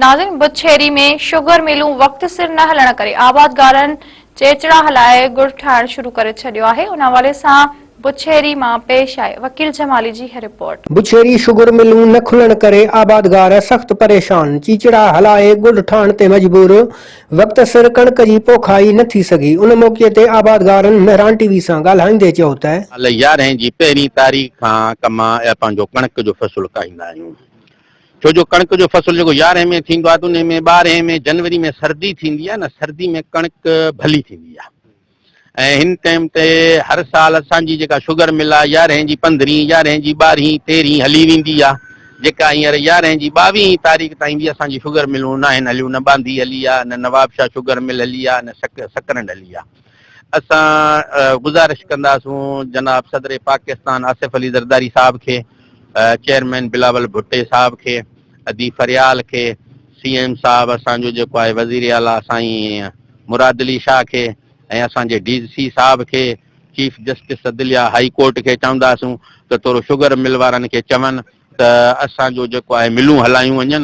ناظرين بڇيري ۾ شگر ملون وقت سر نه هلڻ ڪري آبادگارن چيچڙا هلائي ڳڙ ٺاهڻ شروع ڪري ڇڏيو آهي ان حوالي سان بڇيري مان پيش آهي وڪيل جمالي جي هي رپورٽ. بڇيري شگر ملون نه کلڻ ڪري آبادگار سخت پريشان، چيچڙا هلائي ڳڙ ٺاهڻ تي مجبور، وقت سر ڪڻڪ جي پوکائي نه ٿي سگهي، ان موقعي تي آبادگارن مهراڻ ٽي وي سان ڳالهائيندي چيو ته. سال يارهين جي پهرين تاريخ کان ڪما پنهنجو ڪڻڪ جو فصل ڪاهيندا آهيون. ڇو جو ڪڻڪ جو فصل جيڪو يارهين ۾ ٿيندو آهي ته انهي ۾ ٻارهين ۾ جنوري ۾ سردي ٿيندي آهي نه سردي ۾ ڪڻڪ ڀلي ٿيندي آهي ۽ هن ٽائيم تي هر سال اسان جي جيڪا شگر مل آهي يارهين جي پندرهين يارهين جي ٻارهين تيرهين هلي ويندي آهي جيڪا هينئر يارهين جي ٻاويهين تاريخ تائين به اسان جي شگر ملون ناهن هليون نه ٻانڌي هلي آهي نه نوابشاهه شگر مل هلي آهي نه سڪرنڊ هلي آهي اسان گذارش ڪنداسون جناب صدر پاڪستان آصف علي زرداري صاحب کي، چيئرمين بلاول ڀٽي صاحب کي، ادي فريال کي، سي ايم صاحب اسان جو جيڪو آهي وزير اعليٰ سائين مراد علي شاهه کي ۽ اسان جي ڊي سي صاحب کي، چيف جسٽس عدليه هائي ڪورٽ کي چونداسون ته ٿورو شگر مل وارن کي چون ته اسان جو جيڪو آهي ملون هلايون وڃن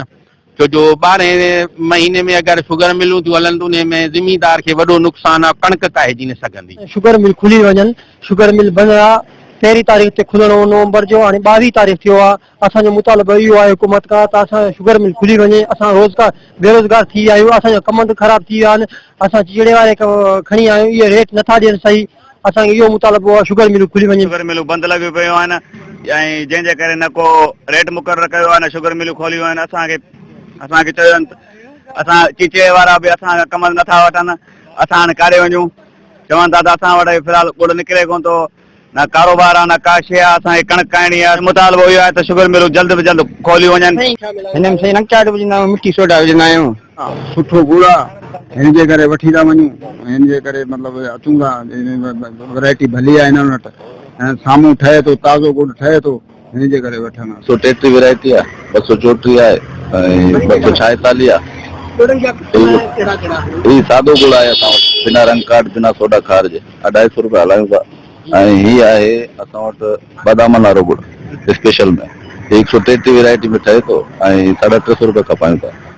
ڇو جو ٻارهين مهيني ۾ اگر شگر ملون ٿيون هلن ته انهي ۾ زميندار کي وڏو نقصان آهي ڪڻڪ ڪاهجي نه سگهندي. شگر مل کلي وڃن شگر مل بند آ پهرين تاريخ تي کلڻو هو نومبر جو هاڻي ٻاويهه تاريخ ٿيو آ اسان جو مطالبو اهو آهي حڪومت کان ته اسان جو شگر مل کلي وڃي اسان روزگار بيروزگار ٿي ويا آهيون اسان جا ڪمند خراب ٿي ويا آهن اسان چيڙي واري کڻي آيا آهيون اهي ريٽ نٿا ڏين صحيح اسان کي اهو مطالبو آهي شگر ملون کلي وڃن. شگر ملون بند لڳيون پيون آهن ۽ جنهن جي ڪري نه ڪو ريٽ مقرر ڪيو آهي نه شگر ملون کوليون آهن اسان کي اسان کي چيو اسان چيچي وارا به اسان کان ڪمند نٿا وٺن اسان هاڻي ڪاڏي وڃون چون ٿا ته اسان وٽ في الحال ڳڙ نڪري ڪونه ٿو نه ڪاروبار آهي نه ڪا شيء آهي اسان کي ڪڻڪ ڪاهڻي آهي مطالبو اهو آهي ته شگر ملون جلد به جلد کوليون وڃن. هن ۾ سائين رنگ چاٽ وجهندا آهيون مٺي سوڍا وجهندا آهيون. سٺو ڳڙ آ هن جي ڪري وٺي ٿا وڃون هن جي ڪري مطلب اچون ٿا ورائٽي ڀلي آ هنن وٽ ۽ سامهون ٺهي ٿو تازو ڳڙ ٺهي ٿو هن جي ڪري وٺڻ. 133 ورائٽي آ 234 آهي ۽ 246 آ هي سادو ڳڙ آهي اسان وٽ بنا رنگ ڪاٽ بنا سوڍا کار جي اڍائي سو روپيا هلايون ٿا ۽ هي آهي اسان وٽ بادامن وارو ڳڙ اسپيشل ۾ هي هڪ سو ٽيٽيهه ورائٽي ۾ ٺهي ٿو ۽ ساڍا ٽي سو روپيا کپايون ٿا.